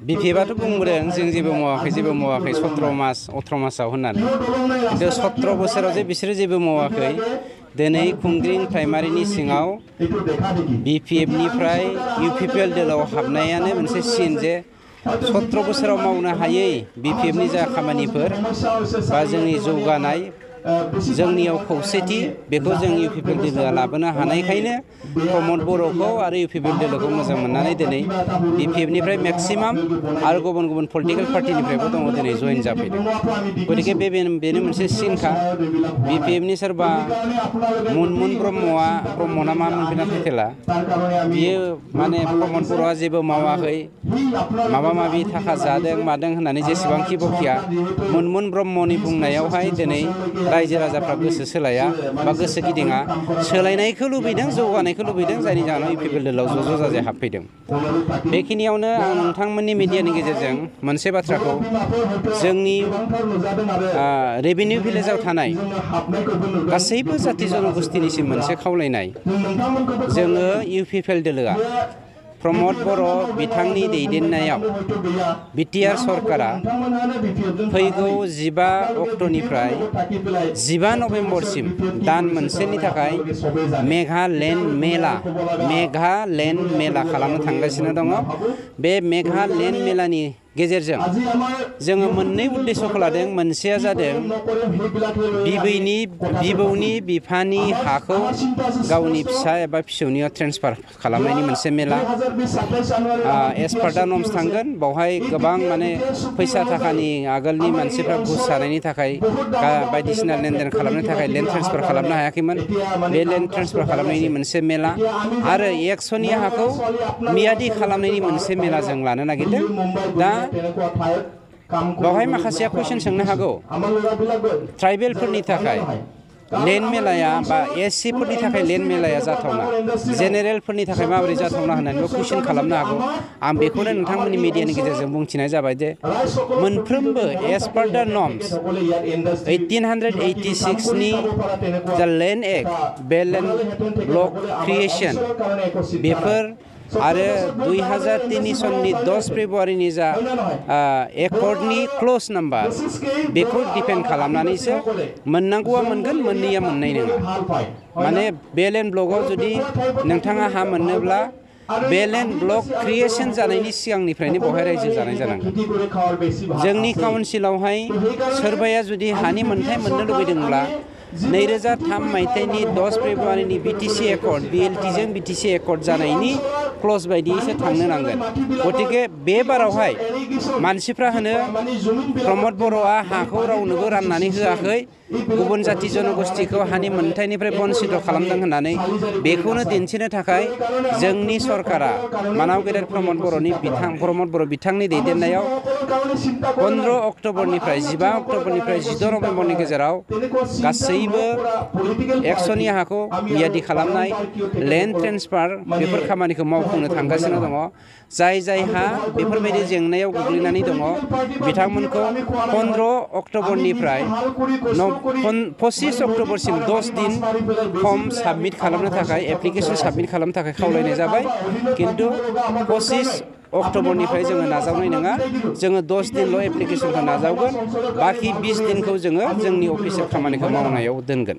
बिपिएफआथ' बुंबोदों जों जेबो मावाखै 17 मास 18 मासाव होननानै खिन्थु 17 बोसोराव जे बिसोरो जेबो मावाखै दिनै खुंग्रिं प्राइमारिनि सिङाव बिपिएफनिफ्राय इउपिपिएल दोलाव हाबनायानो मोनसे सिन जे 17 बोसोराव मावनो हायै बिपिएफनि जा खामानिफोर बा जोंनि जौगानाय जोंनियाव खौसेथि बेखौ जों इउपिपिएल दोलोआ लाबोनो हानायखायनो प्रमद बर'खौ आरो इउपिपिएल दोलोखौ मोजां मोननानै दिनै बिपिएफनिफ्राय मेक्सिमाम आरो गुबुन गुबुन पलिटिकेल पार्टिनिफ्रायबो दङ दिनै जइन जाफैदों गतिके बेनो मोनसे सिनखा बिपिएफनि सोरबा मुनमुन ब्रह्म ना मा मोनफैना फैथेला बियो माने प्रमद बर'आ जेबो मावाखै माबा माबि थाखा जादों मादों होननानै जेसेबांखि बखिया मुनमुन ब्रह्मनि बुंनायावहाय दिनै रायजो राजाफ्रा गोसो सोलाया बा गोसो गिदिङा सोलायनायखौ लुबैदों जौगानायखौ लुबैदों जायनि जाहोनाव इउपिपिएल दोलोआव ज' जाजाय हाबफैदों बेखिनियावनो आं नोंथांमोननि मिडियानि गेजेरजों मोनसे बाथ्राखौ जोंनि रेभिनिउ भिलेजाव थानाय गासैबो जाति जनगोष्ठीनिसिम मोनसे खावलायनाय जोङो इउपिपिएल दोलोआ प्रमद बर' बिथांनि दैदेननायाव बिटिआर सरकारा फैगौ 15 अक्ट'निफ्राय 15 नभेम्बरसिम दान मोनसेनि थाखाय मेघालेण्ड मेला खालामनो थांगासिनो दङ बे मेघालेण्ड मेलानि गेजेरजों जोङो मोननै उद्देश्यखौ लादों मोनसेया जादों बिबौनि बिफानि हाखौ गावनि फिसा एबा फिसौनियाव ट्रेन्सफार खालामनायनि मोनसे मेला एसपार्टा नम्स थांगोन बावहाय गोबां माने फैसा थाखानि आगोलनि मानसिफ्रा घुस जानायनि थाखाय बायदिसिना लेनदेन खालामनो थाखाय लेन्ड ट्रेन्सफार खालामनो हायाखैमोन बे लेन्ड ट्रेन्सफार खालामनायनि मोनसे मेला आरो 100नि हाखौ मियादि खालामनायनि मोनसे मेला जों लानो नागिरदों दा बावहाय माखासेया कुइसन सोंनो हागौ ट्राइबेलफोरनि थाखाय लेन्ड मेलाया बा एससिफोरनि थाखाय लेन्ड मेलाया जाथावना जेनेरेलफोरनि थाखाय माबोरै जाथावना होननानैबो कुइसन खालामनो हागौ आं बेखौनो नोंथांमोननि मिडियानि गेजेरजों बुंथिनाय जाबाय जे मोनफ्रोमबो एस पार दा नर्म्स 1886 नि जा लेन्ड एक्ट बे लेन्ड ब्लक क्रिएशन बेफोर आरो 2003 सननि 10 फेब्रुवारिनि जा एकर्डनि क्ल'ज नाम्बार बेखौ डिपेन्ड खालामनानैसो मोननांगौआ मोनगोन मोननैया मोननाय नङा माने बे लेन्ड ब्लकआव जुदि नोंथाङा हा मोननोब्ला बे लेन्ड ब्लक क्रिएशन जानायनि सिगांनिफ्रायनो बेवहाय रायजो जानाय जानांगोन जोंनि काउन्सिलावहाय सोरबाया जुदि हानि मोन्थाय मोननो लुबैदोंब्ला 2003 मायथाइनि 10 फेब्रुवारिनि बिटिसि एकर्ड बिएलटिजों बिटिसि एकर्ड जानायनि क्ल'ज बायदियैसो थांनो नांगोन गतिके बे बारावहाय मानसिफ्रा होनो प्रमद बर'आ हाखौ रावनोबो राननानै होआखै गुबुन जाति जनगोष्ठीखौ हानि मोन्थायनिफ्राय बन्सित खालामदों होननानै बेखौनो दिन्थिनो थाखाय जोंनि सरकारा मानाव गेदेर प्रमद बर' बिथांनि दैदेननायाव 15 अक्ट'बरनिफ्राय 15 अक्ट'बरनिफ्राय 16 नभेम्बरनि गेजेराव गासैबो 100नि हाखौ मियादि खालामनाय लेन्ड ट्रेन्सफार बेफोर खामानिखौ मावफुंनो थांगासिनो दङ जायहा बेफोरबायदि जेंनायाव गोग्लैनानै दङ बिथांमोनखौ 15 अक्ट'बरनिफ्राय 25 अक्ट'बरसिम 10 दिन फर्म साबमिट खालामनो थाखाय एप्लिकेसन साबमिट खालामनो थाखाय खावलायनाय जाबाय खिन्थु 25 अक्ट'बरनिफ्राय जोङो नाजावनाय नङा जोङो 10 दिनल' एप्लिकेसनखौ नाजावगोन बाखि 20 दिनखौ जोङो जोंनि अफिसियेल खामानिखौ मावनायाव दोनगोन